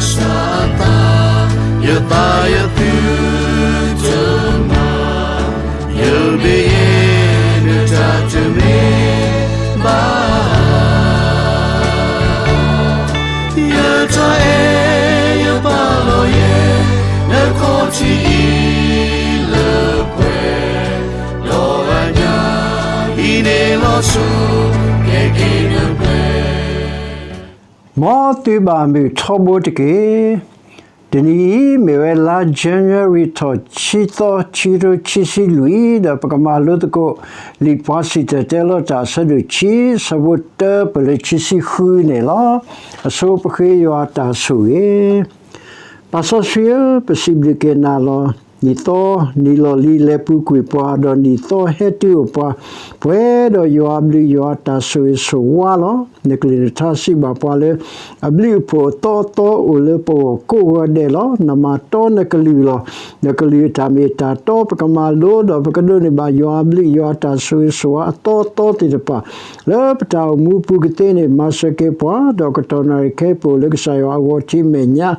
စၢ်အသး, ယသးယသုတမၤ, ယမ့ၢ်ယဲ နတၢ်တမ့ၢ်ဘၣ် ယတၢ်အဲၣ်ယပာ်လီၤယဲ နခီၣ်ထံးအံၤလၢပှဲၤ, ဒီးအညၣ်အံၤန့ၣ်လီၤစိၤ ကဲက့ၤနပှဲၤ မ်သုဘၣ်မုာ်ထီဘိတက့ၢ်. တနံၤအံၤ မ့ၢ်ဝဲလါ January ထီၣ်ခံသီ ခံကထိခံဆံလွံၢ် ဒီးပကမၤလိသကိး လံာ်ပှၤစံၣ်တဲၤတဲလီၤတၢ်အဆၢဒိၣ်ခံ ဆၢဖိတၢ ပလၢခံဆံဃုန့ၣ်လီၤ. အဆိပဃ့ယွၤအတၢ်ဆိၣ်ဂ့ၤ ပၢ်စီဆှံဧၢ, ပစံးဘျုးက့ၤနၤလီၤ. နံၣ်သီ နံၣ်လီၢ်လံၤလဲၤပူၤကွံာ်ပှၤ, ဒီးနံၣ်သီဟဲတုၤအိၣ်ပှၤ, ပှဲၤဒီးယွၤအဘျုးယွၤအတၢ်ဆိၣ်ဂ့ၤဆိၣ်ဝါလီၤ. နကလုၢ်နကထါစံးဘၣ်ပှၤလၢ အဘျုးအဖှိၣ်အသီအသီအိၣ်လၢပဂီၢ်ကိးဂီၤဒဲးလီၤ. နမၤတီနကလုၢ်လီၤ. နကလုၢ်အတၢ်မ့ၢ်တၢ်တီ ပကမၤလိဒီးပကဒိးန့ၢ်ဘၣ်ယွၤအဘျုးယွၤအတၢ်ဆိၣ်ဂ့ၤဆိၣ်ဝါအသီအသီသ့ၣ်တဖၣ် လၢပတၢ်အိၣ်မူပူၤကသ့န့ၣ် မၤစၢၤက့ၤပှၤ, ဒီးကတီၢ်နၣ်ရံၣ်ခဲအံၤပအိၣ်လၢကစၢ်ယွၤအဂီၢ်ထံးမဲာ်ညါ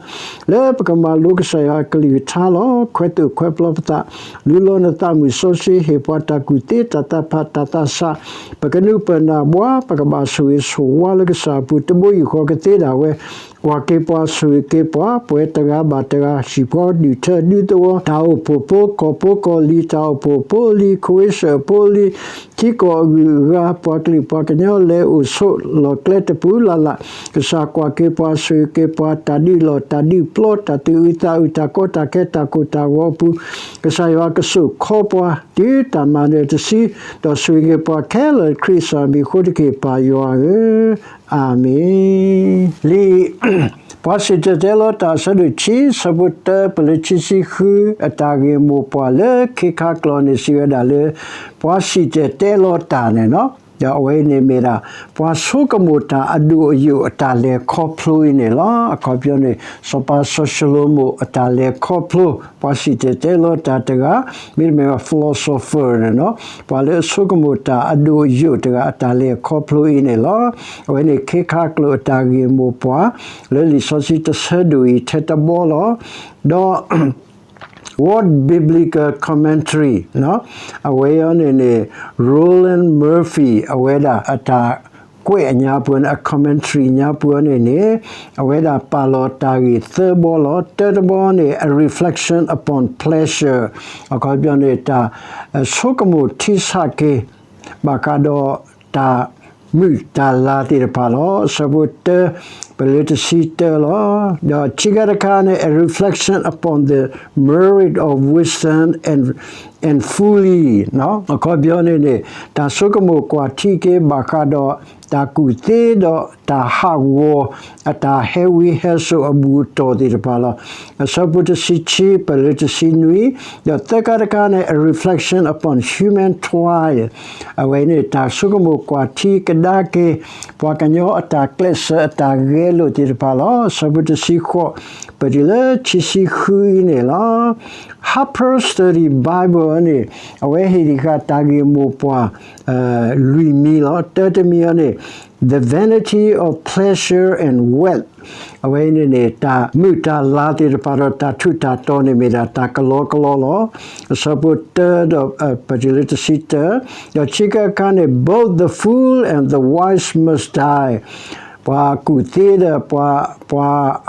လၢပကမၤလိကစၢ်ယွၤအကလုၢ်ကထါလီၤ. ခွဲးသူၣ်ခွဲးပျီပသး, လူလီၤနသးမုၢ်စီဆှံ ဟ့ၣ်ပှၤတၢ်ကူၣ်သ့တၢ်သးဖးတၢ်သးဆး, ပကနုာ်ပၢၢ်နၢ်ဘှါ ပကဘၣ်ဆိၣ်ဂ့ၤဆိၣ်ဝါလၢကစၢ်အပူၤ တဘိယူၢ်ဃီကသ့ဒၣ်ဝဲ ကွၢ်က့ၤပှၤ ဆိၣ်ဂ့ၤက့ၤပှၤ, ပှဲၤတဂၤဘၣ်တဂၤ ဟံၣ်ဖိဒူၣ်ထၢဒူသဝီ, တၢ်အိၣ်ဖှိၣ်ဖိ ကီၢ်ဖိကီၢ်လံၤ တၢ်အိၣ်ဖှိၣ်ဖိလံၤ ခိၣ်ဝ့ၡၢၣ်ဖိလံၤ ထံကီၢ်အဂုၤအဂၤ ပှၤကလုာ်ပှၤကညီလဲၤအိၣ်ဆိးလီၢ်ကျဲတပူၤလၢ်လၢ်, ကစၢ်ကွၢ်က့ၤပှၤ ဆိၣ်ဂ့ၤက့ၤပှၤ တၢ်ဒုးလီၢ် တၢ်ဒုးပျီ တၢ်သူၣ်အုးသးအုး တၢ်ကီတၢ်ခဲ တၢ်ကိၢ်တၢ်ဂီၤအပူၤ, ကစၢ်ယွၤကစိာ်ခီပှၤ တုၤတၢ်မၤနၢၤတစု, ဒီးဆိၣ်ဂ့ၤက့ၤပှၤခဲလၢာ် ခရံာ်စၢ်မံၤအဃိတက့ၢ် ပၢ်ယွၤဧၢ, အၤမ့ၣ်. လံာ် ပှၤစံၣ်တဲၤတဲလီၤတၢ်အဆၢဒိၣ်ခံ ဆၢဖိတၢ ပလၢခံဆံဃု အတၢ်ဂ့ၢ်မိၢ်ပှၢ်လၢခ့ခါကျိာ်န့ၣ် စံးဝဲဒၣ်လၢ ပှၤစံၣ်တဲၤတဲလီၤတၢ်န့ၣ်လီၤ. ဒီးအဝဲအံၤန့ၣ်မ့ၢ်ဒၣ် ပှၤဆိကမိၣ်တၢ်အဒိၣ်အယိာ်အတၢ်လဲၤခီဖျိအံၤန့ၣ်လီၤ. အခီပညီန့ၣ် စီၤပၤစီၤၡလိၤမိၣ်အတၢ်လဲၤခီဖျိ ပှၤစံၣ်တဲၤတဲလီၤတၢ်တဂၤ, မ့တမ့ၢ်ဝဲ philosopher န့ၣ်လီၤ. ပှၤလၢအဆိကမိၣ်တၢ်အဒိၣ်အယိာ်တဂၤ အတၢ်လဲၤခီဖျိအံၤန့ၣ်လီၤ. အဝဲန့ၣ်ခ့ခါကျိာ်အတၢ်ဂ့ၢ်မိၢ်ပှၢ် လၢလံာ်စီဆှံတဆၢဒိၣ်အံၤထဲတဘီလီၤ. ဒီး Word Biblical Commentary အဝဲအံၤန့ၣ်န့ၣ် Roland Murphy အဝဲဒၣ်အတၢ်ကွဲးအညါပူၤန့ၣ် အ commentary ညါပူၤန့ၣ်န့ၣ် အဝဲဒၣ်ပာ်လီၤတၢ်ဂ့ၢ်သၢဘီလီၤ. တၢတဘီန့ၣ် a reflection upon pleasure အခီပညီန့ၣ် တၢ်ဆိကမိၣ်ထံဆးက့ၤ ဘၣ်ဃးဒီးတၢ်မုာ်တၢ်လၤသ့ၣ်တဖၣ်လီၤ. အဆၢဖိတၢ ပလၢတဆံတၢလီၤ. ဒီးခံခါတခါန့ၣ် a reflection upon the merit of wisdom and, and folly အခီပညီန့ၣ်န့ၣ် တၢ်ဆိကမိၣ်ကွၢ်ထံက့ၤဘၣ်ဃးဒီးတၢ်ကူၣ်သ့ဒီးတၢ်ဟးဂီၤ အတၢ်ဟဲဝံဟဲစိာ်အဘူၣ်အတီၢ်သ့ၣ်တဖၣ်လီၤ. အဆၢဖိတဆံခံ ပလၢတဆံနွံ, ဒီးသၢခါတခါန့ၣ် a reflection upon human toil အဝဲန့ၣ် တၢ်ဆိကမိၣ်ကွၢ်ထံကဒါက့ၤ ပှၤကညီအတၢ်ကျဲးစၢးအတၢ်ဂဲၤလိာ်သ့ၣ်တဖၣ်လီၤ. အဆၢဖိတဆံဃိး ပတုၤလၢခံဆံဃုအံၤန့ၣ်လီၤ. Harper's Study Bible န့ၣ် အဝဲဟ့ၣ်တံၢ်ဃာ်တၢ်ဂ့ၢ်မိၢ်ပှၢ် လွံၢ်မံၤလီၤ. တၢတမံၤအံၤန့ၣ် The Vanity of Pleasure and Wealth အဝဲအံၤန့ၣ်န့ၣ် တၢ်မုာ်တၢ်လၤသ့ၣ်တဖၣ်ဒီးတၢ်ထူးတၢ်တီၤန့ၣ်မ့ၢ်ဒၣ်တၢ်ကလီကလီလီၤ. အဆၢဖိတၢဒီး ပတုၤလၢတဆံတၢ, ဒီးခံခါတခါန့ၣ် Both the fool and the wise must die ပှၤကူၣ်သ့ဒီး ပှၤ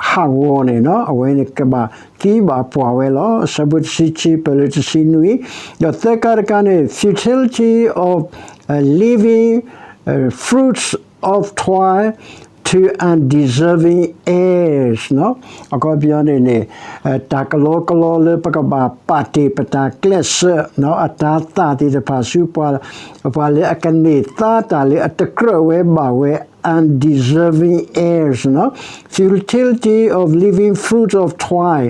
ဟးဂီၤန့ၣ်လီၤ. အဝဲန့ၣ်ကဘၣ်သံဘၣ်ပှၢ်ဝဲလီၤ. အဆၢဖိတဆံခံ ပလၢတဆံနွံ, ဒီးသၢခါတခါန့ၣ် futility of living, fruits of toil to undeserving heirs အခီပညီန့ၣ်န့ၣ် တၢ်ကလီကလီလၢပကဘၣ်ပာ်တ့ၢ်ပတၢ်ကျဲးစၢး အတၤသၣ်သ့ၣ်တဖၣ်ဆူ ပှၤလၢအကန့ၢ်သါတၢ်လၢအတကြၢးဝဲဘၣ်ဝဲ undeserving heirs နီၤ, futility of living fruit of toil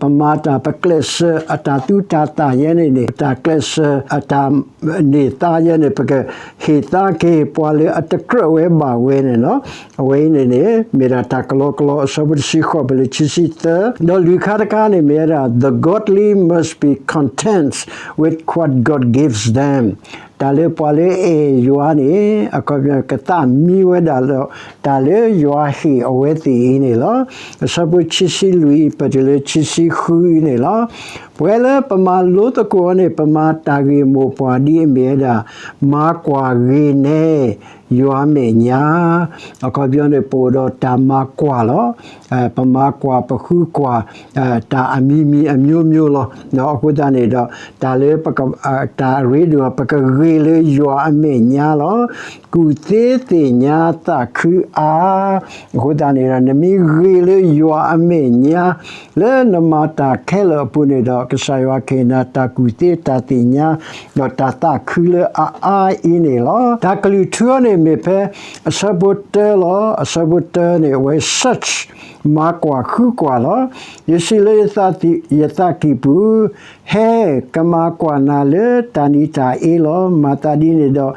ပမၤတၢ်ပကျဲးစၢးအတၢ်သူတၢ်သၣ်ယဲန့ၣ်န့ၣ် ပတၢ်ကျဲးစၢးအတၢ်န့ၢ်သါယဲန့ၣ် ပကဟ့ၣ်သါက့ၤပှၤလၢအတကြၢးဝဲဘၣ်ဝဲန့ၣ်လီၤ. အဝဲအံၤန့ၣ်န့ၣ် မ့ၢ်ဒၣ်တၢ်ကလီကလီ အဆၢဖိတဆံဃိး ပလၢခံဆံသၢ, ဒီးလွံၢ်ခါတခါန့ၣ်မ့ၢ်ဝဲဒၣ် the godly must be content with what God gives them တၢ်လၢပှၤလၢအအဲၣ်ယွၤန့ၣ် အခီပညီကသးမံဝဲဒၣ်ဒီး တၢ်လၢယွၤဟ့ၣ်အဝဲသ့ၣ်အံၤန့ၣ်လီၤ. အဆၢဖိခံဆံလွံၢ် ပတုၤလၢခံဆံဃုအံၤန့ၣ်လီၤ. ပဝဲလၢပမၤလိသကိးအီၤန့ၣ် ပမၤတၢ်ဂ့ၢ်မိၢ်ပှၢ်ဒ်အမ့ၢ်ဝဲဒၣ် မၤကွၢ်ဂ့ၤနဲ ယွၤအမဲာ်ညါ, အခီပညီန့ၣ် ပအိၣ်ဒီးတၢ်မၤကွၢ်လီၤ. ပမၤကွၢ်ပဃုကွၢ် တၢ်အမံၤမံၤအမျိုးမျိုးလီၤ. အဃိသတးန့ၣ်ဒီး တၢ်လၢ တၢ်အရ့ဒိၣ် ပကဂ့ၤလၢယွၤအမဲာ်ညါလီၤ. ကူၣ်သ့သ့ၣ်ညါသးခုအါ, အဃိသတးန့ၣ်ဒီး နမ့ၢ်ဂ့ၤလၢယွၤအမဲာ်ညါ လၢနမၤတၢ်ခဲလၢာ်အပူၤန့ၣ်ဒီး ကစၢ်ယွၤကဟ့ၣ်နၤတၢ်ကူၣ်သ့တၢ်သ့ၣ်ညါ ဒီးတၢ်သးခုလၢအအါအံၤန့ၣ်လီၤ. တၢ်ကလုၢ်ထူအီၤန့ၣ်မ့ၢ်ဖဲ အဆၢဖိတၢလီၤ. အဆၢဖိတၢန့ၣ် အဝဲ search မၤကွၢ်ဃုကွၢ်လီၤ. ယစံးလၢယသးကံၢ်ပူၤ, ဟဲ, ကမၤကွၢ်နၤလၢတၢ်နံၤတၢ်အ့လီၤ. မၤသးဒ်န့ၣ်ဒီး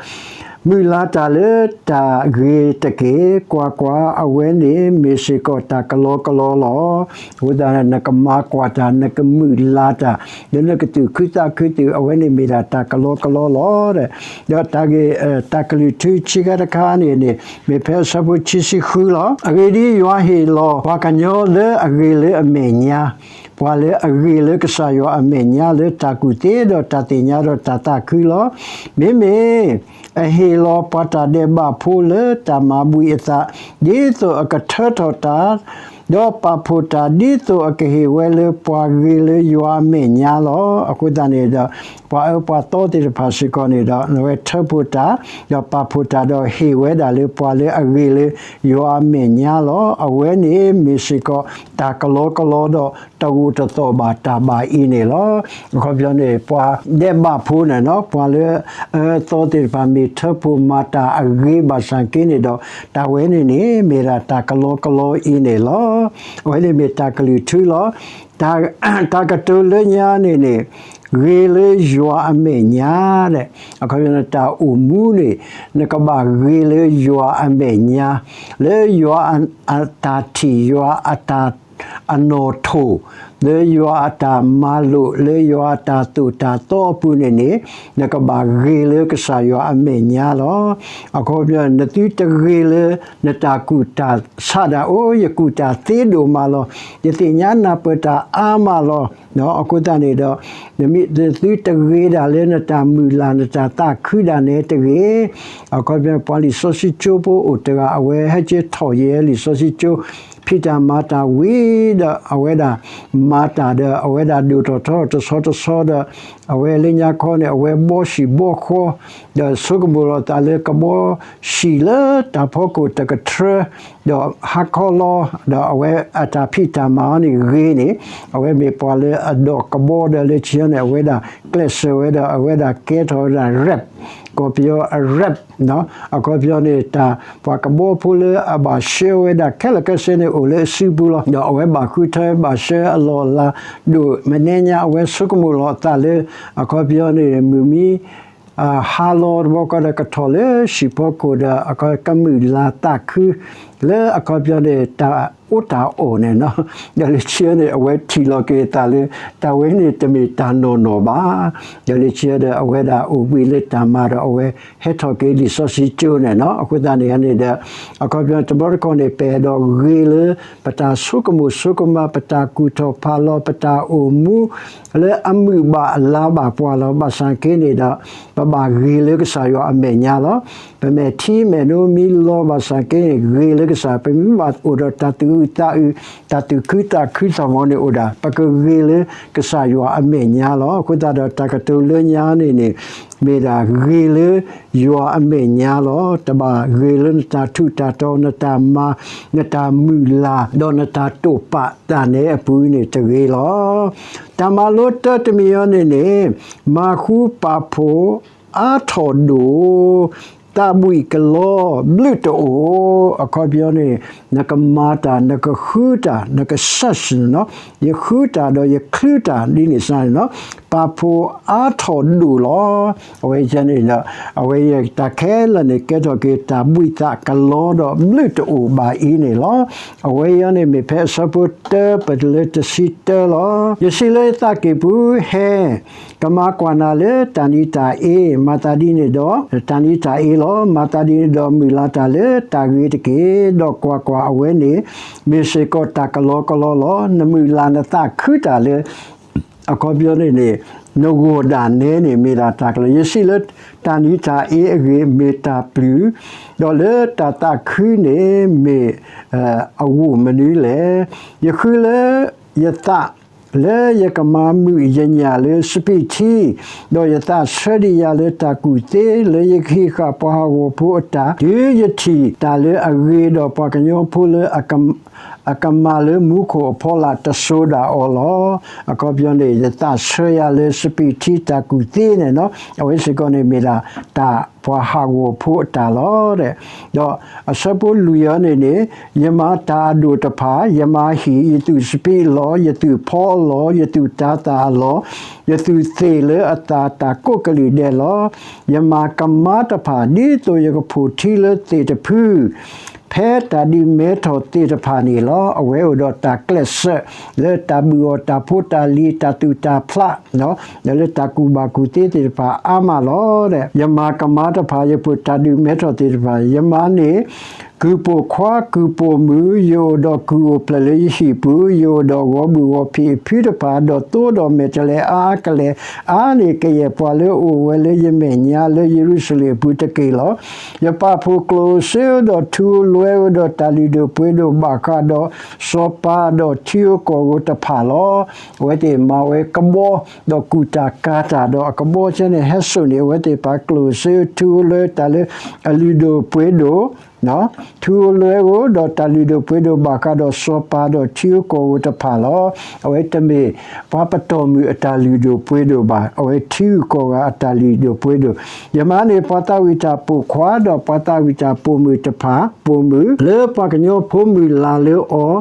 မုၢ်လၢ်တၢ်လၢတၢ်ဂ့ၤတက့ၢ်. ကွၢ်ကွၢ်, အဝဲန့ၣ်မ့ၢ်စ့ၢ်ကီးတၢ်ကလီကလီလီၤ. အဃိသတး နကမၤကွၢ်တၢ် နကမုၢ်လၢ်တၢ် လၢနကသူၣ်ခုသးခုသ့ၣ် အဝဲန့ၣ်မ့ၢ်ဒၣ်တၢ်ကလီကလီလီၤ. ဒီးတၢ်ဂ့ၢ် တၢ်ကလုၢ်ထူဆံးခါတခါန့ၣ်န့ၣ် မ့ၢ်ဖဲအဆၢဖိခံဆံဃုလီၤ. အဂ့ၢ်ဒ်အံၤ, ယွၤဟ့ၣ်လီၤပှၤကညီလၢအဂ့ၤလၢအမဲာ်ညါ, ပှၤလၢအဂ့ၤလၢကစၢ်ယွၤအမဲာ်ညါ လၢတၢ်ကူၣ်သ့ဒီးတၢ်သ့ၣ်ညါဒီးတၢ်သးခုလီၤ. မ့မ့ၢ်အဟ့ၣ်လီၤပှၤတၢ်ဒဲးဘးဖိလၢတၢ်မၤဘှံးအသး, ဒ်သိးအကထၢထီၣ်တၢ် ဒီးပာ်ဖှိၣ်တၢ် ဒ်သိးအကဟ့ၣ်ဝဲလၢပှၤဂ့ၤလၢယွၤအမဲာ်ညါလီၤ. အဃိသတးန့ၣ်ဒီး ပှၤအၢပှၤသီသ့ၣ်တဖၣ်စ့ၢ်ကီးန့ၣ်ဒီး အဝဲထၢဖှိၣ်တၢ် ဒီးပာ်ဖှိၣ်တၢ် ဒီးဟ့ၣ်ဝဲဒၣ်လၢပှၤလၢအဂ့ၤလၢယွၤအမဲာ်ညါလီၤ. အဝဲန့ၣ်မ့ၢ်စ့ၢ်ကီးတၢ်ကလီကလီဒီး တၢ်ဂိၢ်တသီၣ်ဘၣ်တၢ်ဘၣ်အံၤန့ၣ်လီၤ. အခီပညီန့ၣ် ပှၤဒဲးဘးဖိန့ၣ်နီၤ, ပှၤလၢအၢသီသ့ၣ်တဖၣ် မ့ၢ်ထၢဖှိၣ်မၤတၢ်အဂ့ၤဘၣ်ဆၣ်က့န့ၣ်ဒီး တၢ်ဝဲန့ၣ်န့ၣ် မ့ၢ်ဒၣ်တၢ်ကလီကလီအံၤန့ၣ်လီၤ. အဝဲန့ၣ်မ့ၢ်တၢ်ကလုၢ်ထူလီၤ. တၢ်ကတိၤလၢညါန့ၣ်န့ၣ် ဂ့ၤလၢယွၤအမဲာ်ညါ, အခီပညီန့ၣ် တၢ်အိၣ်မူန့ၣ် နကဘၣ်ဂ့ၤလၢယွၤအမဲာ်ညါ, လၢယွၤအတၢ်ထံၣ်, ယွၤအတၢ်အနီၣ်ထိၣ်, လၢယွၤအတၢ်မၤလိာ်, လၢယွၤအတၢ်သိၣ်တၢ်သီအပူၤန့ၣ်န့ၣ် နကဘၣ်ဂ့ၤလၢကစၢ်ယွၤအမဲာ်ညါလီၤ. အခီပညီ နသုတဂ့ၤလၢနတၢ်ကူၣ်တၢ်ဆးဒၣ်, အိၣ် ယကူၣ်တၢ်သ့ဒိၣ်မးလီၤ, ယသ့ၣ်ညါနၢ်ပၢၢ်တၢ်အါမးလီၤ. အဃိသတးန့ၣ်ဒီး နသုတဂ့ၤဒၣ်လၢနတၢ်မုၢ်လၢ် နတၢ်သးခုဒၣ်နဲတဂ့ၤ. အခီပညီ ပှၤလံာ်စီဆှံကၠိဖိအိၣ်တဂၤ အဝဲဟဲက့ၤထီၣ်ယဲၢ်လံာ်စီဆှံကၠိ ဖံးတၢ်မၤတၢ်ဝံၤဒီး အဝဲဒၣ်မၤတၢ်ဒီး အဝဲဒၣ်ဒိၣ်ထီၣ်ထီထီၣ်တဆီတဆီဒီး အဝဲလၢညါခီန့ၣ် အဝဲဘီဆံၣ်ဘီဃီ ဒီးဆိကမိၣ်လီၤသးလၢကဘီဆံၣ်လၢတၢ်ဖီခိၣ်တကထြၢ ဒီးဟါခီလီၤ ဒီးအဝဲအတၢ်ဖံးတၢ်မၤအီၤန့ၣ်ဂ့ၤန့ၣ် အဝဲမ့ၢ်ပှၤလၢအဒိးကဘီဒီး လၢခံန့ၣ် အဝဲဒၣ်ကျဲးစၢးဝဲဒီး အဝဲဒၣ်ကဲထီၣ်ဝဲဒၣ် rap ကီၢ်ပယီၤအ rap အခီပညီန့ၣ် တၢ်ပှၤကဘီဖိလၢအဘၣ်ဆှၢဝဲဒၣ်ခဲလၢာ်ခဲဆ့န့ၣ် အိၣ်လၢအစုပူၤလီၤ. ဒီးအဝဲဘၣ်ဃုထၢဘၣ်ဆှၢအလီၢ်အလၤဒိၣ် မနုၤညါ အဝဲဆိကမိၣ်လီၤအသးလၢ အခီပညီန့ၣ် မုၢ်မံ ဟါလီၤတဘျီဃီဒီး ကထီၣ်လၢဟံၣ်ဖီခိၣ်ဒီး ကမုၢ်လၢ်သးခု လၢအခီပညီန့ၣ် တၢ်အီၣ်တၢ်အီန့ၣ်နီၤ. ဒီးလၢခံန့ၣ် အဝဲထံၣ်လီၤက့ၤအသးလၢ တၢ်ဝဲန့ၣ်တမ့ၢ်တၢ်နီၢ်နီၢ်ဘၣ်. ဒီးလၢခံဒီး အဝဲဒၣ်အိၣ်ဘှံးလၢတၢ်မၤဒီး အဝဲဟဲထီၣ်က့ၤလံာ်စီဆှံကၠိန့ၣ်နီၤ. အဃိသတးန့ၣ်န့ၣ်ဒီး အခီပညီတဘျီတခီၣ်န့ၣ် ပအဲၣ်ဒိးဂ့ၤလၢ ပတၢ်ဆိကမိၣ်ဆိကမး ပတၢ်ကူၣ်ထီၣ်ဖးလီၤ ပတၢ်အိၣ်မူ လၢအမုာ်ဘၣ်အလၤဘၣ်ပှၤလီၤ. ဘၣ်ဆၣ်က့န့ၣ်ဒီး ပဘၣ်ဂ့ၤလၢကစၢ်ယွၤအမဲာ်ညါလီၤ. ပမဲာ်ထံမဲာ်နိမ့ၢ်လီၤဘၣ်ဆၣ်က့န့ၣ် ဂ့ၤလၢကစၢ်, ပမ့ၢ်ဘၣ်အိၣ်ဒီးတၢ်သူၣ်အုးသးအုး တၢ်သူၣ်ခုသးခုသးမီၤန့ၣ်အိၣ်ဒၣ် ပကဂ့ၤလၢကစၢ်ယွၤအမဲာ်ညါလီၤ. အဃိသတးဒီး တၢ်ကတိၤလၢညါန့ၣ်န့ၣ် မ့ၢ်ဒၣ်ဂ့ၤလၢယွၤအမဲာ်ညါလီၤ. တဘၣ်ဂ့ၤလၢနတၢ်ထူးတၢ်တီၤ နတၢ်မၤ နတၢ်မုၢ်လၢ် ဒီးနတၢ်တိာ်ပာ်တၢ်နဲအပူၤန့ၣ်တဂ့ၤလီၤ. တၢ်မၤလိတၢတမံၤအံၤန့ၣ်န့ၣ် မၤဃူပာ်ဖှိၣ်အါထီၣ်ဒိၣ် သးဘှံးကလီဘျုးတအိၣ်. အခီပညီန့ၣ် နကမၤတၢ် နကဃုတၢ် နက search န့ၣ်နီၤ, ယဃုတၢ်ဒီးယချုတၢ်ဒ်န့ၣ်စ့ၢ်န့ၣ်နီၤ. ပာ်ဖှိၣ်အါထီၣ်ဒိၣ်လီၤ. အဝဲန့ၣ်ဒီး အဝဲတၢ်ခဲလၢာ်န့ၣ် ကဲထီၣ်က့ၤတၢ်ဘှံးသးကလီဒီးဘျုးတအိၣ်ဘၣ်အံၤန့ၣ်လီၤ. အဝဲအံၤန့ၣ်မ့ၢ်ဖဲအဆၢဖိတၢ ပတုၤလၢတဆံတၢလီၤ. ယစံးလၢယသးကံၢ်ပူၤ, ဟဲ, ကမၤကွၢ်နၤလၢတၢ်နံၤတၢ်အ့, မၤသးဒ်န့ၣ်ဒီး တၢ်နံၤတၢ်အ့လီၤ. မၤသးဒ်န့ၣ်ဒီး မုၢ်လၢ်တၢ်လၢတၢ်ဂ့ၤတက့ၢ်. ဒီးကွၢ်ကွၢ်, အဝဲန့ၣ် မ့ၢ်စ့ၢ်ကီးတၢ်ကလီကလီလီၤ. နမုၢ်လၢ်နသးခုတၢ်လၢ အခီပညီန့ၣ်န့ၣ် နဂီၢ်ဒၣ်နဲန့ၣ် မ့ၢ်ဒၣ်တၢ်ကလီ. ယစံးလၢတၢ်နံၤတၢ်အ့အဂ့ၢ် မ့ၢ်တၢ်ပျုၢ်, ဒီးလၢတၢ်သးခုန့ၣ် မ့ၢ်အဂီၢ်မနုၤလဲၣ်. ယဃုလၢယသး လၢယကမၤမုာ်ယညၣ်လၢစပံးထံ, ဒီးယသးဆၢဒံးယၤလၢတၢ်ကူၣ်သ့, လၢယကဟံးဃာ်ပှၤဟးဂီၤဖိအတၢ်, တုၤယထံၣ်တၢ်လၢအဂ့ၤ, ဒီးပှၤကညီဖိလၢ အကမၤလၢမူခိၣ်အဖီလာ်တစိၤဒၣ်အီၤလီၤ. အခီပညီန့ၣ် ယသးဆၢယၤလၢစပံးထံတၢ်ကူၣ်သ့န့ၣ်လီၤ. အဝဲစ့ၢ်ကီးန့ၣ်မ့ၢ်ဒၣ်တၢ်ပှၤဟးဂီၤဖိအတၢ်လီၤ. ဒီးအဆၢဖိလွံၢ်အံၤန့ၣ်န့ၣ်, ယမၤတၢ်အဒိၣ်တဖၣ်, ယမၤဟံၣ်, ယသူၣ်စပံးအလီၢ်, ယသူၣ်ဖီအလီၢ်, ယသူၣ်တၤသၣ်အလီၢ်, ယသူၣ်သ့ၣ်လၢအသၣ်တၢ်ကိးကလုာ်ဒဲးလီၤ. ယမၤကမါတဖၣ် ဒ်သိးယကဖိၣ်ထံလၢသ့ၣ်တဖု ဖဲတၢ်ဒုးမဲထီၣ်သ့ၣ်တဖၣ်န့ၣ်လီၤ. အဝဲအိၣ်ဒီးတၢ်ကျဲးစၢး လၢတၢ်ဘုၣ်အီၣ်တၢ်ဖိတၢ်လံၤ တၢ်သူၣ်တၢ်ဖျး, လၢတၢ်ကူၣ်ဘၣ်ကူၣ်သ့သ့ၣ်တဖၣ်အါမးလီၤ. ယမၤကမါတဖၣ် ယဖိၣ်တၢ်ဒုးမဲထီၣ်သ့ၣ်တဖၣ်, ယမၤန့ၢ် ကုၢ်ပိာ်ခွါကုၢ်ပိာ်မုၣ်, ယအိၣ်ဒီးကုၢ်အိၣ်ဖျဲၣ်လၢယဟံၣ်ပူၤ, ယအိၣ်ဒီးဂီၤဘုၣ်ဂီၤဖံးအဖုတဖၣ်, ဒီးသိဒီးမဲာ်တဲးလဲးအါအါကလဲာ်, အါန့ၢ်ကယဲၢ်ပှၤလၢအအိၣ်ဝဲလၢယမဲာ်ညါ လၢယရူၤၡလ့ၣ်အပူၤတက့ၢ်လီၤ. ယပာ်ဖှိၣ်ကျိၣ်စ့ဒီးထူဧိၤလွဲဧိၤဒီးတၢ်လုၢ်ဒိၣ်ပှ့ၤဒိၣ်ဘၣ်ဃးဒီးစီၤပၤဒီးထံဧိၤကီၢ်ဧိၤတဖၣ်လီၤ. အဝဲသ့ၣ်မၤဝဲကဘီ ဒီးကူၣ်တၢ်ကၤတၢ် ဒီးအကဘီဆဲန့ၣ်ဟဲစိာ်န့ၢ် အဝဲသ့ၣ်တဖၣ်ကျိၣ်စ့ထူဧိၤလွဲတၢ်လၢအလုၢ်ဒိၣ်ပှ့ၤဒိၣ် ထူဧိၤလွဲဧိၤ ဒီးတၢ်လုၢ်ဒိၣ်ပှ့ၤဒိၣ်ဘၣ်ဃးဒီးစီၤပၤဒီးထံဧိၤကီၢ်ဧိၤတဖၣ်လီၤ. အဝဲတမ့ၢ်ပှၤပတီၢ်မုၢ်အတၢ်လုၢ်ဒိၣ်ပှ့ၤဒိၣ်ဘၣ်, အဝဲထံဂုၤကီၢ်ဂၤအတၢ်လုၢ်ဒိၣ်ပှ့ၤဒိၣ်. ယမၤန့ၢ်ပှၤသးဝံၣ်တၢ်ပိာ်ခွါ ဒီးပှၤသးဝံၣ်တၢ်ပိာ်မုၣ်တဖၣ်, ပိာ်မုၣ် လၢပှၤကညီဖိမုၢ်လၢ်လၢအီၤ,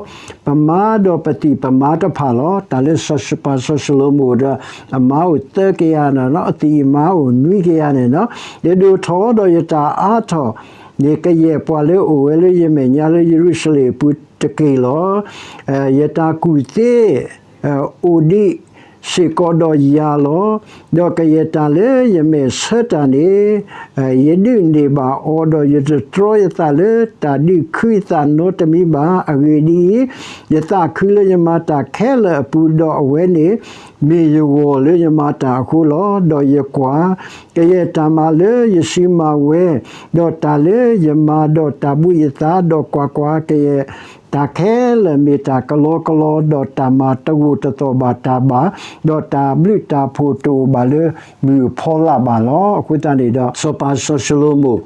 ပမါဒီးပသ့ၣ်ပမါတဖၣ်လီၤ. တၢ်လၢစီၤပၤစီၤၡလိၤမိၣ်ဒီး အမါအိၣ်သၢကယၤန့ၣ်လီၤ, အသ့ၣ်အမါအိၣ်နွံကယၤန့ၣ်လီၤ. ယဒိၣ်ထီၣ်ဒီးယတၢ်အါထီၣ် န့ၣ်ကယဲၢ်ပှၤလၢအအိၣ်ဝဲလၢယမဲာ်ညါလၢယရူၤၡလ့ၣ်အပူၤတက့ၢ်လီၤ. ယတၢ်ကူၣ်သ့ အိၣ်ဒံးစ့ၢ်ကီးဒီးယၤလီၤ. ဒီးကယဲၢ်တၢ်လၢယမဲာ်ဆၢတၢ်န့ၣ် ယဒုးန့ၢ်ဘၣ်အီၤ, ဒီးယတတြီယသးလၢတၢ်ဒုးခုယသးနီတမံၤဘၣ်. အဂ့ၢ်ဒ်အံၤ, ယသးခုလၢယမၤတၢ်ခဲလၢာ်အပူၤ, ဒီးအဝဲန့ၣ် မ့ၢ်ယဂီၢ်လၢယမၤတၢ်အဃိလီၤ. ဒီးယကွၢ်, ကယဲၢ်တၢ်မၤလၢယစံးမၤဝဲ, ဒီးတၢ်လၢယမၤဒီးတၢ်ဘှံးယသး, ဒီးကွၢ်ကွၢ်, ကယဲၢ်တၢ်ခဲလၢာ်မ့ၢ်တၢ်ကလီကလီ, ဒီးတၢ်မၤတဂိာ်တသီၣ်ဘၣ်တၢ်ဘၣ်, ဒီးတၢ်ဘျုးတၢ်ဖှိၣ်တအိၣ်ဘၣ်လၢမုၢ်အဖီလာ်ဘၣ်လီၤ. အဃိသတးန့ၣ်ဒီး စီၤပၤစီၤၡလိၤမိၣ်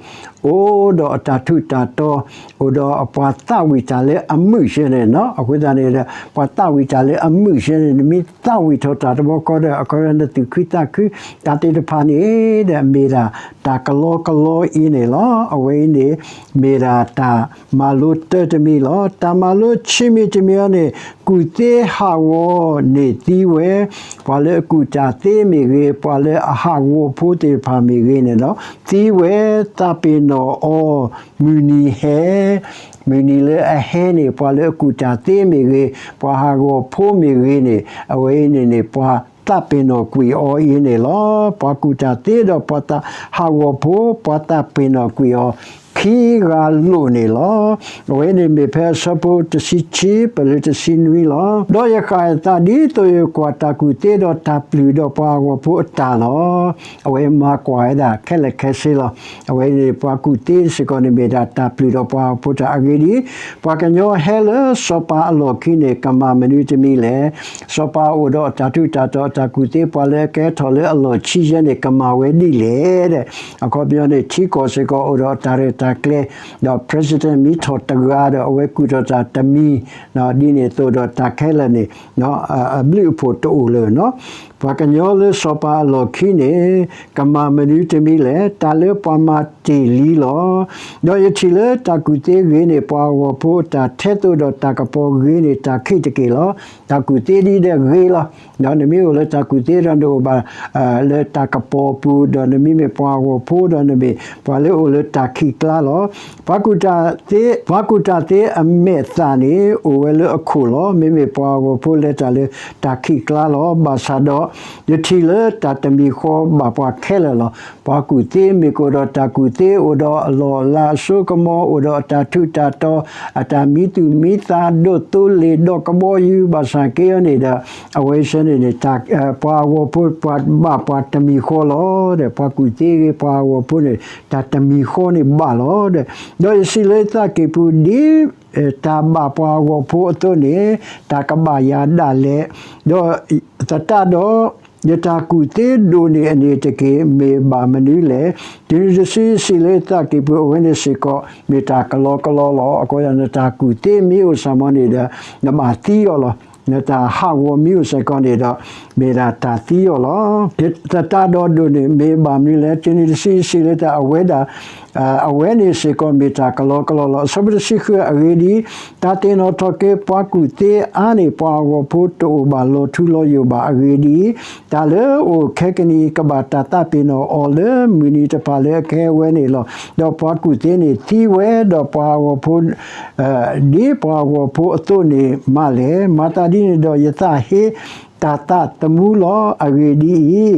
အိၣ်ဒီးအတၢ်ထူးတၢ်တီၤ, အိၣ်ဒီးအပှၤသးဝံၣ်တၢ်လၢအမုာ်ဆဲန့ၣ်လီၤ. အဃိသတးန့ၣ်ဒီး ပှၤသးဝံၣ်တၢ်လၢအမုာ်ဆဲန့ၣ် နမ့ၢ်သးဝံၣ်ထီၣ်တၢ်တဘျီဃီဒီး အခီပညီနသူၣ်ခုသးခု တၢ်သ့ၣ်တဖၣ်န့ၣ်ဒီး မ့ၢ်ဒၣ်တၢ်ကလီကလီအံၤန့ၣ်လီၤ. အဝဲအံၤန့ၣ် မ့ၢ်ဒၣ်တၢ်မၤလိတၢတမံၤလီၤ. တၢ်မၤလိဆံးမံၤတမံၤအံၤန့ၣ် ကူၣ်သ့ဟးဂီၤန့ၣ်သံဝဲ, ပှၤလၢအကူၣ်တၢ်သ့မ့ၢ်ဂ့ၤ, ပှၤလၢအဟးဂီၤဖိသ့ၣ်တဖၣ်မ့ၢ်ဂ့ၤန့ၣ်လီၤ. သံဝဲ, သးပ့ၤနီၣ်အီၤ, မုၢ်နံၤဟဲ, မုၢ်နံၤလၢအဟဲန့ၣ် ပှၤလၢအကူၣ်တၢ်သ့မ့ၢ်ဂ့ၤ, ပှၤဟးဂီၤဖိမ့ၢ်ဂ့ၤန့ၣ် အဝဲအံၤန့ၣ်န့ၣ် ပှၤသးပ့ၤနီၣ်ကွံာ်အီၤအံၤန့ၣ်လီၤ. ပှၤကူၣ်တၢ်သ့ဒီးပှၤသးဟးဂီၤဖိ ပှၤသးပ့ၤနီၣ်ကွံာ်အီၤ ခံဂၤလိာ်န့ၣ်လီၤ. အဝဲန့ၣ်မ့ၢ်ဖဲအဆၢဖိတဆံခံ ပတုၤလၢတဆံနွံလီၤ. ဒီးယဃၣ်ယသးဒ်သိးယကွၢ်တၢ်ကူၣ်သ့ဒီးတၢ်ပျုၢ်ဒီးပှၤဟးဂီၤဖိအတၢ်လီၤ. အဝဲမၤကွၢ်ဝဲဒၣ်ခဲလၢာ်ခဲဆ့လီၤ. အဝဲန့ၣ်ပှၤကူၣ်သ့စ့ၢ်ကီးန့ၣ်မ့ၢ်ဒၣ်တၢ်ပျုၢ်ဒီးပှၤဟးဂီၤဖိတၢ်အဂ့ၢ်ဒ်အံၤ, ပှၤကညီဟဲလၢစီၤပၤအလီၢ်ခံန့ၣ် ကမၤမနုၤတမံၤလဲၣ်. စီၤပၤအိၣ်ဒီးအတၢ်ထူးတၢ်တီၤအတၢ်ကူၣ်သ့ ပှၤလၢအကဲထီၣ်လၢအလီၢ်ခံယဲန့ၣ် ကမၤဝဲဒ်လဲၣ်ဒီး အခီပညီန့ၣ် ထံကီၢ်စ့ၢ်ကီးအိၣ်ဒီးအတၢ်ရဲၣ်တၢ်ကျဲၤ, ဒီး president မ့ၢ်ထီၣ်တဂၤဒီး အဝဲကူၣ်ထီၣ်တၢ်တမံၤ, ဒ်န့ၣ်အသိးဒီးတၢ်ခဲလၢာ်န့ၣ် အဘျုးအဖှိၣ်တအိၣ်လၢၤနီၤ. ပှၤကညီလၢစီၤပၤအလီၢ်ခံန့ၣ် ကမၤမနုၤတမံၤလဲၣ်. တၢ်လၢပှၤမၤတ့ၢ်လံလီၤ. ဒီးယထံၣ်လၢတၢ်ကူၣ်သ့ဂ့ၤန့ၢ် ပှၤအဂီၢ်ဖိအတၢ်ထဲသိးဒီးတၢ်ကပီၤဂ့ၤန့ၢ်တၢ်ခံးတက့ၢ်လီၤ. တၢ်ကူၣ်သ့ဒ်ဒီးဂ့ၤလီၤ. ဒီးနမ့ၢ်အိၣ်လၢတၢ်ကူၣ်သ့ဒီးနအိၣ်ဘၣ် လၢတၢ်ကပီၤပူၤ ဒီးနမ့မ့ၢ်ပှၤအဂီၢ်ဖိဒီးနမ့ၢ်ပှၤလၢအိၣ်လၢတၢ်ခံးကျါလီၤ. ပှၤကူၣ်တၢ်သ့ ပှၤကူၣ်တၢ်သ့အမဲာ်သၣ်န့ၣ် အိၣ်ဝဲလၢအခိၣ်လီၤ. မ့မ့ၢ်ပှၤအဂီၢ်ဖိလဲၤတၢ်လၢတၢ်ခံးကျါလီၤ. ဘၣ်ဆၣ်ဒီး ယထံၣ်လၢတၢ်တမံၤဃီဘၣ်ပှၤခဲလၢာ်လီၤ. ပှၤကူၣ်သ့မ့ၢ်ကအိၣ်ဒီးတၢ်ကူၣ်သ့ အိၣ်ဒီးအလီၢ်အလၤအစိကမီၤ အိၣ်ဒီးအတၢ်ထူးတၢ်တီၤ အတၢ်မံသူၣ်မံသး ဒိးသိလ့ၣ်ဒီးကဘီယူၤ ဘၣ်ဆၣ်က့အီၤန့ၣ်ဒီး အဝဲဆၢန့ၣ်န့ၣ် ပှၤအဂီၢ်ဖိ ပှၤဘၣ်ပှၤတမံၤဃီလီၤ. ဒီးပှၤကူၣ်သ့ဂ့ၤ ပှၤအဂီၢ်ဖိန့ၣ် တၢ်တမံၤဃီန့ၣ်ဘၣ်လီၤ. ဒီးယစံးလၢယသးကံၢ်ပူၤ ဒ်တၢ်ဘၣ်ပှၤအဂီၢ်ဖိအသိးန့ၣ် တၢ်ကဘၣ်ယၤဒၣ်လဲာ်. ဒီးသတးဒီး ယတၢ်ကူၣ်သ့ဒိၣ်န့ၢ်အန့ၣ်တက့ၢ်. မ့ၢ်ဘၣ်မနုၤလဲၣ်. တုၤနုၤတစုယစံးလၢယသးကံၢ်ပူၤ အဝဲန့ၣ်စ့ၢ်ကီး မ့ၢ်တၢ်ကလီကလီလီၤ. အဃိသတး နတၢ်ကူၣ်သ့မ့ၢ်အိၣ်စ့ၢ်ကီးန့ၣ်ဒီး နဘၣ်သံအီၤလီၤ. နတၢ်ဟးဂီၤမ့ၢ်အိၣ်စ့ၢ်ကီးန့ၣ်ဒီး မ့ၢ်ဒၣ်တၢ်သံအီၤလီၤ. သတးဒီးဒိၣ်န့ၢ် မ့ၢ်ဘၣ်မနုၤလဲၣ်. တုၤနုၤတစုယစံးလၢတၢ် အဝဲဒၣ် အဝဲန့ၣ်စ့ၢ်ကီးမ့ၢ်တၢ်ကလီကလီလီၤ. အဆၢဖိတဆံဃု အဂ့ၢ်ဒ်အံၤ, တၢ်သ့ၣ်နီၣ်ထီၣ်က့ၤပှၤကူၣ်သ့အါန့ၢ် ပှၤအဂီၢ်ဖိတအိၣ်ဘၣ်လီၤထူလီၤယိာ်ဘၣ်. အဂ့ၢ်ဒ်အံၤ, တၢ်လၢအအိၣ်ခဲကနံၣ်အံၤ ကဘၣ်တၢ်သးပ့ၤနီၣ်အီၤလၢမုၢ်နံၤတဖၣ်လၢအကဟဲဝဲန့ၣ်လီၤ. ဒီးပှၤကူၣ်သ့န့ၣ်သံဝဲ, ဒီးပှၤအဂီၢ်ဖိ ဒ်ပှၤအဂီၢ်ဖိအသိးန့ၣ်မးလဲၣ်. မၤသးဒ်န့ၣ်ဒီး ယသးဟ့တၢ်သးသမူလီၤ. အဂ့ၢ်ဒ်အံၤ,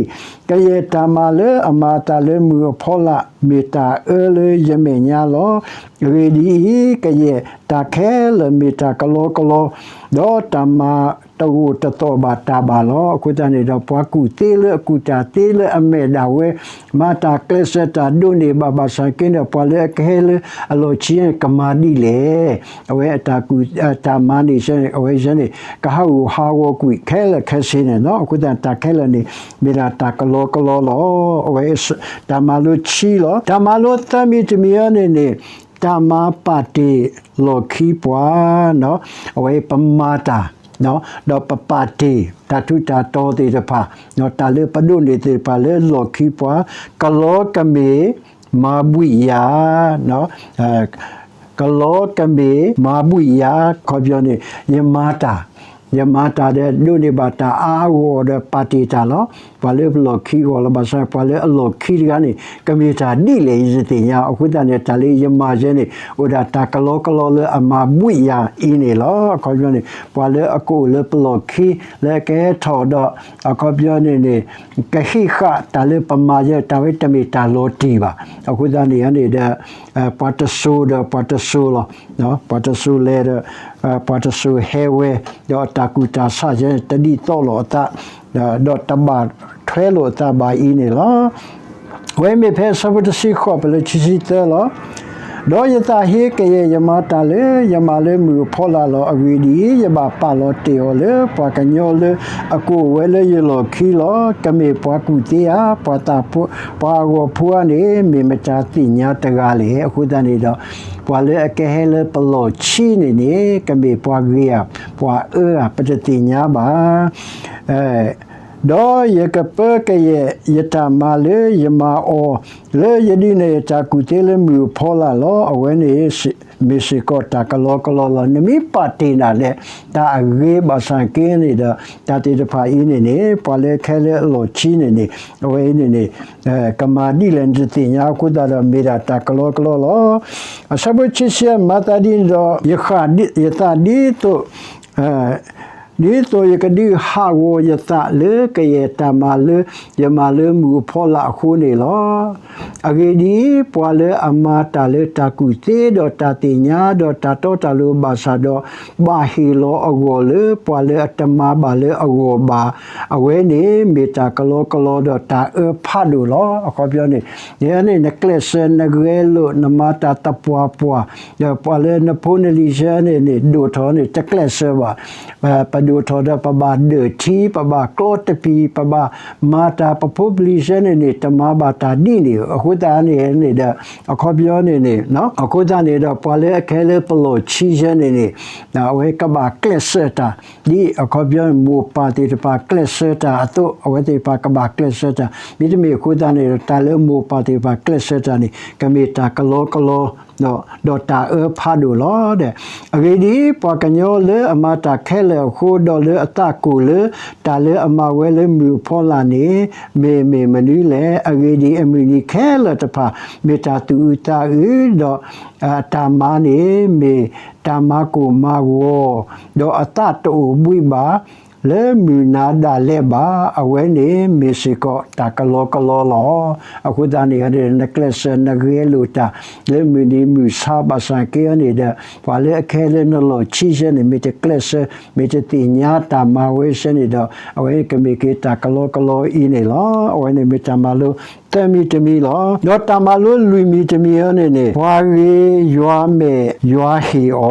ကယဲၢ်တၢ်မၤလၢအမၤအသးလၢမုၢ်အဖီလာ် မ့ၢ်တၢ်အၢလၢယမဲာ်ညါလီၤ. အဂ့ၢ်ဒ်အံၤ, ကယဲၢ်တၢ်ခဲလၢာ်မ့ၢ်တၢ်ကလီကလီ, ဒီးတၢ်မၤတဂိာ်တသီၣ်ဘၣ်တၢ်ဘၣ်လီၤ. အဃိသတးန့ၣ်ဒီး ပှၤကူၣ်သ့လၢအကူၣ်တၢ်သ့လၢအမဲာ်ဒၣ်ဝဲ မၤတၢ်ကျဲးစၢးတၢ်ဒိးန့ၢ်ဘၣ်ဘၣ်ဆၣ်က့န့ၣ် ပှၤလၢအကဟဲလၢအလီၢ်ခံန့ၣ် ကမၤဒ်လဲၣ်. အဝဲအတၢ်ကူၣ် တၢ်မၤန့ၣ်ဆၢန့ၣ် အဝဲဆၢန့ၣ် ကဟးဂူာ်ဟးဂီၤကွံာ်ခဲလၢာ်ခဲဆ့န့ၣ်လီၤ. အဃိသတး တၢ်ခဲလၢာ်န့ၣ် မ့ၢ်ဒၣ်တၢ်ကလီကလီလီၤ. အဝဲ တၢ်မၤလိခံလီၤ. တၢ်မၤလိသၢမံၤတမံၤအံၤန့ၣ်န့ၣ် တၢ်မၤပာ်တ့ၢ်လီၢ်ခံပှၤ အဝဲပမၤတၢ် ဒီးပပာ်တ့ၢ်တၢ်ထူးတၢ်တီၤသ့ၣ်တဖၣ်, တၢ်လၢပဒိးန့ၢ်သ့ၣ်တဖၣ်လၢလီၢ်ခံပှၤ, ကလီကမ့ၢ်မၤဘှံးယၤ ကလီကမ့ၢ်မၤဘှံးယၤ အခီပညီန့ၣ် ယမၤတၢ်, ယမၤတၢ်ဒီး ဒိးန့ၢ်ဘၣ်တၢ်အါအါဂီၢ်ဂီၢ်ဒီးပာ်တ့ၢ်တၢ်လီၤ. ပှၤလၢပလီၢ်ခံအဂီၢ်လီၤ. ဘၣ်ဆၣ်ပှၤလၢအလီၢ်ခံတဂၤန့ၣ် ကမ့ၢ်တၢ်ဒ်လဲၣ်ယတသ့ၣ်ညါ. အဃိသတးန့ၣ် တၢ်လၢယမၤယဲန့ၣ် အိၣ်ဒၣ်တၢ်ကလီကလီလၢအမၤဘှံးယၤအံၤန့ၣ်လီၤ. အခီပညီန့ၣ် ပှၤလၢအကအိၣ်လၢပလီၢ်ခံ လၢအကဟဲထီၣ်ဒီး အခီပညီန့ၣ်န့ၣ် ကဟံးဃာ်တၢ်လၢပမၤယဲ တၢ်ဝဲတမ့ၢ်တၢ်လီၤတံၢ်ဘၣ်. အဃိသတးန့ၣ်န့ၣ်ဒီး ပှၤတစိၤဒီးပှၤတစိၤလီၤ. ပှၤတစိၤလဲၤဒီး ပှၤတစိၤဟဲဝဲ, ဒီးတၢ်ကူၣ်တၢ်ဆးယဲ တဒ်သိးလိာ်အသး ဒီးတဘၣ်ထွဲလိာ်အသးဘၣ်အံၤန့ၣ်လီၤ. အဝဲမ့ၢ်ဖဲအဆၢဖိတဆံဃိး ပလၢခံဆံသၢလီၤ. ဒီးယသးဟ့ကယဲၢ်ယမၤတၢ်လၢယမၤလၢမုၢ်အဖီလာ်လီၤ. အဂ့ၢ်ဒ်အံၤ, ယဘၣ်ပာ်လီၤတ့ၢ်အီၤလၢပှၤကညီလၢအကအိၣ်ဝဲလၢယလီၢ်ခံလီၤ. ကမ့ၢ်ပှၤကူၣ်သ့ဧါ, ပှၤသးဖိ, ပှၤအဂီၢ်ဖိဧါန့ၣ် မ့ၢ်မတၤသ့ၣ်ညါတဂၤလဲၣ်. အဃိသတးန့ၣ်ဒီး ပှၤလၢအကဟဲလၢပလီၢ်ခံန့ၣ်န့ၣ် ကမ့ၢ်ပှၤဂ့ၤဧါ, ပှၤအၢဧါ, ပတသ့ၣ်ညါဘၣ်. ဒီးယကပၢကယဲၢ်ယတၢ်မၤလၢယမၤအီၤ လၢယဒုးနဲၣ်ယတၢ်ကူၣ်သ့လၢမုၢ်အဖီလာ်လီၤ. အဝဲန့ၣ် မ့ၢ်စ့ၢ်ကီးတၢ်ကလီကလီလီၤ. နမ့ၢ်ပာ်တ့ၢ်ဒၣ်လဲာ် တၢ်အဂ့ၤဘၣ်ဆၣ်က့န့ၣ်ဒီး တၢ်သ့ၣ်တဖၣ်အံၤန့ၣ်န့ၣ် ပှၤလၢအကဟဲလၢအလီၢ်ခံန့ၣ်န့ၣ် အဝဲအံၤန့ၣ်န့ၣ် ကမၤဒ်လဲၣ်နတသ့ၣ်ညါအဃိသတးဒီး မ့ၢ်ဒၣ်တၢ်ကလီကလီလီၤ. အဆၢဖိခံဆံ မၤသးဒ်န့ၣ်ဒီး ယဃၣ်ယသးဒ်သိး ဒ်သိးယကဒုးဟးဂီၤယသးလၢကယဲၢ်တၢ်မၤလၢယမၤလၢမုၢ်အဖီလာ်အဃိန့ၣ်လီၤ. အဂ့ၢ်ဒ်အံၤ, ပှၤလၢအမၤတၢ်လၢတၢ်ကူၣ်သ့ဒီးတၢ်သ့ၣ်ညါဒီးတၢ်တီတၢ်လိၤဘၣ်ဆၣ်ဒီး ဘၣ်ဟ့ၣ်လီၤအဂီၢ်လၢပှၤလၢအတမၤဘၣ်လၢအဂီၢ်ဘၣ်, အဝဲန့ၣ်မ့ၢ်တၢ်ကလီကလီဒီးတၢ်အၢဖးဒိၣ်လီၤ. အခီပညီန့ၣ် နကျဲးစၢးနဂဲၤလိာ် နမၤတၢ်သပှၢ်ပှၢ် ဒီးပှၤလၢနဖိနလံၤဆၢန့ၣ်န့ၣ် ဒိၣ်ထီၣ်န့ၣ် တကျဲးစၢးဘၣ်. ဒိၣ်ထီၣ်ဒီးပဘၣ်ဒၢၣ်ထံ, ပဘၣ်ကျီတပံၤ, ပဘၣ်မၤတၢ်, ပဖိပလံၤဆၢန့ၣ်န့ၣ် တမၤဘၣ်တၢ်ဒ်န့ၣ်. အဃိသတးန့ၣ်န့ၣ်ဒီး အခီပညီန့ၣ်န့ၣ်, အဃိသတးန့ၣ်ဒီး ပှၤလၢအခဲလၢပလီၢ်ဆံဆၢန့ၣ်န့ၣ် အဝဲကဘၣ်ကျဲးစၢးတၢ်, ဒ်အခီပညီန့ၣ် မိၢ်ပၢ်သ့ၣ်တဖၣ်ကျဲးစၢးတၢ်အသိး အဝဲသ့ၣ်တဖၣ်ကဘၣ်ကျဲးစၢးတၢ်. မ့တမ့ၢ်အဃိသတးန့ၣ်ဒီး တၢ်လၢမိၢ်ပၢ်သ့ၣ်တဖၣ်ကျဲးစၢးတၢ်န့ၣ် ကမ့ၢ်တၢ်ကလီကလီ ဒီးတၢ်အၢဖးဒိၣ်လီၤ. အဂ့ၢ်ဒ်အံၤ, ပှၤကညီလၢအမၤတၢ်ခဲလၢာ်အဃိ, ဒီးလၢအသးကိၢ်လၢ တၢ်လၢအမၤဝဲလၢမုၢ်အဖီလာ်န့ၣ် မ့ၢ်မ့ၢ်မနုၤလဲၣ်. အဂ့ၢ်ဒ်အံၤ, အမုၢ်နံၤခဲလၢာ်တဖၣ် မ့ၢ်တၢ်သူၣ်အုးသးအုး, ဒီးတၢ်မၤန့ၣ် မ့ၢ်တၢ်မၤကိၢ်မၤဂီၤ, ဒီးအသးတအိၣ်ဘှံးဘၣ် လၢမုၢ်နၤဒၣ်လဲာ်ဘၣ်. အဝဲန့ၣ်မ့ၢ်စ့ၢ်ကီးတၢ်ကလီကလီလီၤ. အဃိသတးန့ၣ် နကျဲးစၢးနဂဲၤလိာ်တၢ် လၢမုၢ်နံၤမုၢ်ဆါဘၣ်ဆၣ်က့န့ၣ်ဒီး ပှၤလၢအခဲလၢနလီၢ်ဆံဆၢန့ၣ် မ့ၢ်တကျဲးစၢး မ့ၢ်တသ့ၣ်ညါတၢ်မၤဝဲဆၢန့ၣ်ဒီး အဝဲကမ့ၢ်က့ၤတၢ်ကလီကလီအံၤန့ၣ်လီၤ. အဝဲန့ၣ်မ့ၢ်တၢ်မၤလိသၢမံၤတမံၤလီၤ. ဒီးတၢ်မၤလိလွံၢ်မံၤတမံၤအံၤန့ၣ်န့ၣ် ပှၤဂ့ၤယွၤမဲာ်ယွၤဟ့ၣ်အီၤ,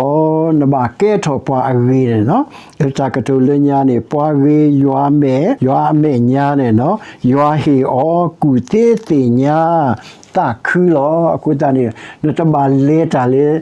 နဘၣ်ကဲထီၣ်ပှၤအဂ့ၤန့ၣ်လီၤ. လၢတၢ်ကတိၤလၢညါန့ၣ် ပှၤဂ့ၤယွၤမဲာ်ယွၤအမဲာ်ညါန့ၣ်လီၤ. ယွၤဟ့ၣ်အီၤကူၣ်သ့သ့ၣ်ညါ သးခုလီၤ. အဃိသတးန့ၣ် နတဘၣ်လဲၤတၢ်လၢ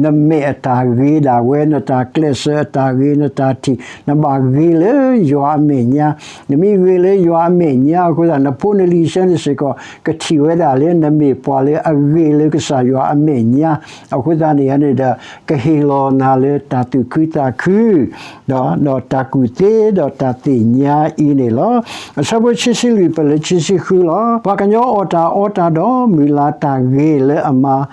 နမဲာ်အတၢ်ဂ့ၤဒၣ်ဝဲ, နတၢ်ကျဲးစၢးအတၢ်ဂ့ၤ, နတၢ်ထံၣ်, နဘၣ်ဂ့ၤလၢယွၤအမဲာ်ညါ. နမ့ၢ်ဂ့ၤလၢယွၤအမဲာ်ညါအဃိသတး နဖိနလံၤဆၢန့ၣ်စ့ၢ်ကီး ကထံၣ်ဝဲဒၣ်လၢနမ့ၢ်ပှၤလၢအဂ့ၤလၢကစၢ်ယွၤအမဲာ်ညါ. အဃိသတးန့ၣ်န့ၣ်ဒီး ကဟ့ၣ်လီၤနၤလၢတၢ်သူၣ်ခုသးခု ဒီးတၢ်ကူၣ်သ့ဒီးတၢ်သ့ၣ်ညါအံၤန့ၣ်လီၤ. အဆၢဖိခံဆံလွံၢ် ပလၢခံဆံဃုလီၤ. ပှၤကညီအီၣ်တၢ်အီတၢ်ဒီး မုၢ်လၢ်တၢ်ဂ့ၤလၢအမၤ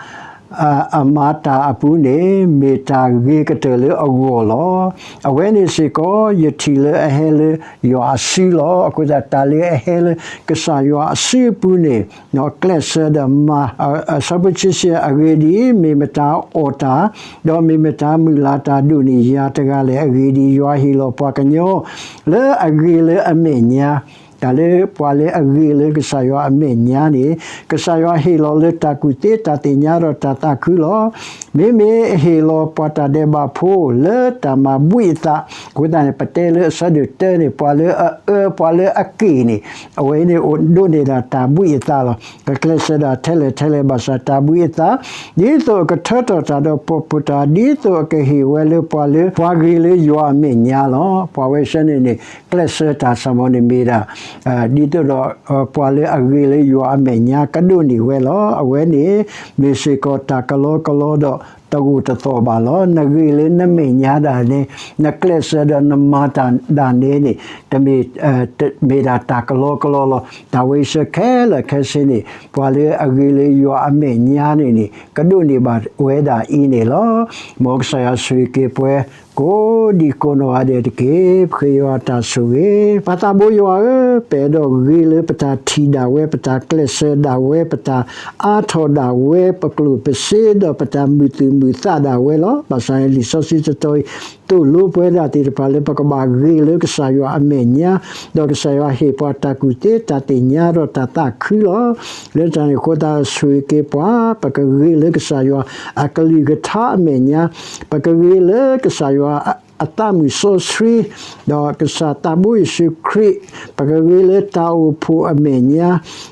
အမၤတၢ်အပူၤန့ၣ် မ့ၢ်တၢ်ဂ့ၤကတၢၢ်လၢအဂီၢ်လီၤ. အဝဲန့ၣ်စ့ၢ်ကီး ယထံၣ်လၢအဟဲလၢယွၤအစုလီၤ. အဃိသတး တၢ်လၢအဟဲလၢကစၢ်ယွၤအစုအပူၤန့ၣ် ကျဲးစၢးဒီးမၤ, အဆၢဖိခံဆံ အဂ့ၢ်ဒ်အံၤ, မ့ၢ်မတၤအီၣ်တၢ်, ဒီးမ့ၢ်မတၤမုၢ်လၢ်တၢ်ဒိၣ်န့ၢ်ယၤတဂၤလဲၣ်. အဂ့ၢ်ဒ်အံၤ, ယွၤဟ့ၣ်လီၤပှၤကညီ လၢအဂ့ၤလၢအမဲာ်ညါ, တၢ်လၢပှၤလၢအဂ့ၤလၢကစၢ်ယွၤအမဲာ်ညါန့ၣ် ကစၢ်ယွၤဟ့ၣ်လီၤလၢတၢ်ကူၣ်သ့တၢ်သ့ၣ်ညါဒီးတၢ်သးခုလီၤ. မ့မ့ၢ်အဟ့ၣ်လီၤပှၤတၢ်ဒဲးဘးဖိလၢတၢ်မၤဘှံးအသး, အဃိသတးန့ၣ် ပတဲလၢအဆၢဒိၣ်တၢန့ၣ် ပှၤလၢအအၢပှၤလၢအက့ၢ်န့ၣ် အဝဲန့ၣ်အိၣ်ဒိးန့ၢ်ဒၣ်တၢ်ဘှံးအသးလီၤ. ကကျဲးစၢးဒၣ်ထဲလဲၣ်ထဲလဲၣ်ဘၣ်ဆၣ်တၢ်ဘှံးအသး, ဒ်သိးအကထၢထီၣ်တၢ်ဒီးပိာ်ဖှိၣ်တၢ်, ဒ်သိးအကဟ့ၣ်ဝဲလၢပှၤလၢပှၤဂ့ၤလၢယွၤအမဲာ်ညါလီၤ. ပှၤဝဲဆၢန့ၣ်န့ၣ် ကျဲးစၢးတၢ်စ့ၢ်ကီးန့ၣ်မ့ၢ်ဒၣ် ဒ်သိးဒီး ပှၤလၢအဂ့ၤလၢယွၤအမဲာ်ညါကဒိးန့ၢ်ဝဲလီၤ. အဝဲန့ၣ် မ့ၢ်စ့ၢ်ကီးတၢ်ကလီကလီဒီးတဂိာ်တသီၣ်ဘၣ်လီၤ. နဂ့ၤလၢနမဲာ်ညါဒၣ်န့ၣ် နကျဲးစၢးဒီးနမၤတၢ်ဒၣ်န့ၣ်န့ၣ် တမ့ၢ် မ့ၢ်ဒၣ်တၢ်ကလီကလီလီၤ. တၢ်ဝဲဆၢခဲလၢာ်ခဲဆ့န့ၣ် ပှၤလၢအဂ့ၤလၢယွၤအမဲာ်ညါန့ၣ်န့ၣ် ကဒိးန့ၢ်ဘၣ်ဝဲဒၣ်အံၤန့ၣ်လီၤ. မ်ကစၢ်ယွၤဆိၣ်ဂ့ၤက့ၤပှၤ ကိးဒံကိးနီၢ်ဂၤဒဲးတက့ၢ်. ပဃ့ယွၤတၢ်ဆိၣ်ဂ့ၤ. ပၢ်သးဘိယွၤဧၢ, ပအဲၣ်ဒိးဂ့ၤလၢပတၢ်ထံၣ်ဒၣ်ဝဲ, ပတၢ်ကျဲးစၢးဒၣ်ဝဲ, ပတၢ်အါထီၣ်ဒၣ်ဝဲ, ပကျိၣ်ပစ့ဒီးပတၢ်မုာ်သူၣ်မုာ်သးဒၣ်ဝဲလီၤ. ဘၣ်ဆၣ်န့ၣ်လံာ်စီဆှံတတီၤအံၤ သိၣ်လိပှၤဒၣ်သ့ၣ်တဖၣ်လၢပကဘၣ်ဂ့ၤလၢကစၢ်ယွၤအမဲာ်ညါ, ဒီးကစၢ်ယွၤဟ့ၣ်ပှၤတၢ်ကူၣ်သ့တၢ်သ့ၣ်ညါဒီးတၢ်သးခုလီၤ. လၢတၢ်န့ၣ်အဃိသတး ဆိၣ်ဂ့ၤက့ၤပှၤ ပကဂ့ၤလၢကစၢ်ယွၤအကလုၢ်ကထါအမဲာ်ညါ, ပကဂ့ၤလၢကစၢ်ယွၤအသးမုာ်စီဆှံ, ဒီးကစၢ်သးဘိယ့ၣ်ၡူးခရံာ်, ပကဂ့ၤလၢတၢ်အိၣ်ဖှိၣ်အမဲာ်ညါ,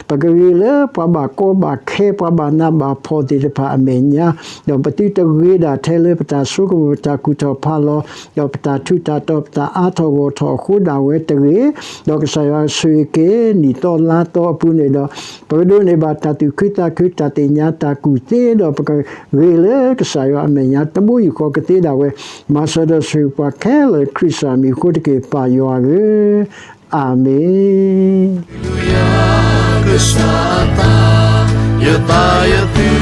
ပကဂ့ၤလၢပှၤဘၣ်ကီဘၣ်ခဲ ပှၤဘၣ်နးဘၣ်ဖှီၣ်သ့ၣ်တဖၣ်အမဲာ်ညါ, ဒီးပသုတဂ့ၤဒၣ်ထဲလၢပတၢ်ဆိကမိၣ် ပတၢ်ကူၣ်ထီၣ်ဖးလီၤ, ဒီးပတၢ်ထူးတၢ်တီၤ ပတၢ်အါထီၣ်ဂီၢ်ထီၣ်အဃိဒၣ်ဝဲတဂ့ၤ, ဒီးကစၢ်ယွၤဆိၣ်ဂ့ၤက့ၤ နံၣ်သီလါသီအပူၤန့ၣ်ဒီး ပကဒိးန့ၢ်ဘၣ်တၢ်သူၣ်ခုသးခု တၢ်သ့ၣ်ညါတၢ်ကူၣ်သ့ဒီး ပကဂ့ၤလၢကစၢ်ယွၤအမဲာ်ညါ တဘိယူၢ်ဃီကသ့ဒၣ်ဝဲ, မၤစၢၤဒီးဆိၣ်ဂ့ၤပှၤခဲလၢာ် ခရံာ်စၢ်မံၤအဃိတက့ၢ် ပၢ်ယွၤဧၢ, အၤမ့ၣ်. ကစၢ်အသး, ယသးယသု